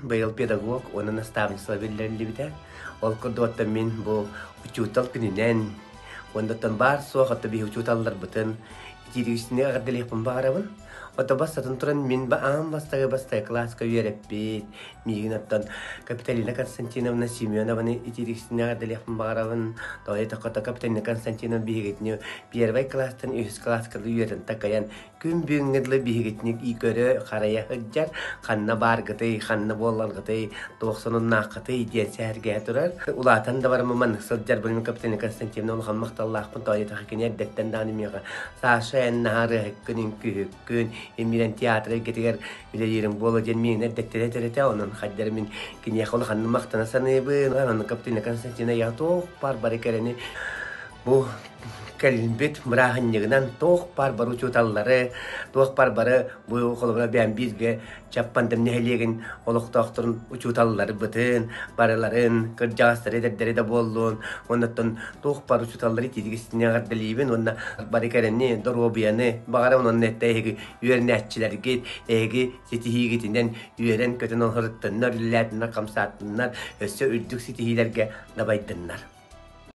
Быйыл педагог уонна наставничество биллэриллибитэ. Ол курдук оттон мин бу учуутал күнүнэн уонна оттон баар-суох оттон биһи учууталларбытын итииргисини эҕэрдэлиэхпин баҕарабын. Ото бастатан туран мин аан бастакы бастакы кылааска үөрэппит миигин оттон Капиталина Константиновна Семенованы итииргисини эҕэрдэлиэхпин баҕарабын. Тоҕо диэтэххэ Капиталина Константиновна биһигитини первай кылаастан үһүс кылааска үөрэн такайан Күн бүгүҥҥэ дылы биһигитини көрө, харайа сылдьар, ханна бааргытый, ханна буолларгытый, туох сонуннааххытый диэн сэһэргэһэ турар. Улаатан да бараммын маннык сылдьарбын Капиталина Константиновна улахан махталлаахпын, тоҕо диэтэххэ кини эрдэттэн даҕаны миэхэ «Саша, эн наһаа ырыаһыккын, үҥкүүһүккүн, иммирэн театр эйгэтигэр үлэлиириҥ буолуо» диэн миигин эрдэттэн этэр этэ, онон хайдары мин киниэхэ улаханнык махтана саныыбын. Онон Капиталина Константиновна я туох баар бары кэрэни Бу кэлбит бырааһынньыгынан туох баар бары учууталлары, туох баар бары бу холобура бэйэм бииргэ Чаппандам нэһилиэгин олохтоохторун учууталларбытын, барыларын, кырдьаҕастары эдэрдэри да буоллун, уоннаттан туох баар учууталлары итиитик истиҥник эҕэрдэлиибин уонна бары кэрэни, доруобуйаны баҕарабын уонна этэ эһиги үөрэнээччилэргит, эһиги ситиһиигитинэн үөрэн-көтөн олоруттаннар, үлэлээтиннэр, хамсаатыннар, өссө үрдүк ситиһиилэргэ дабайдыннар.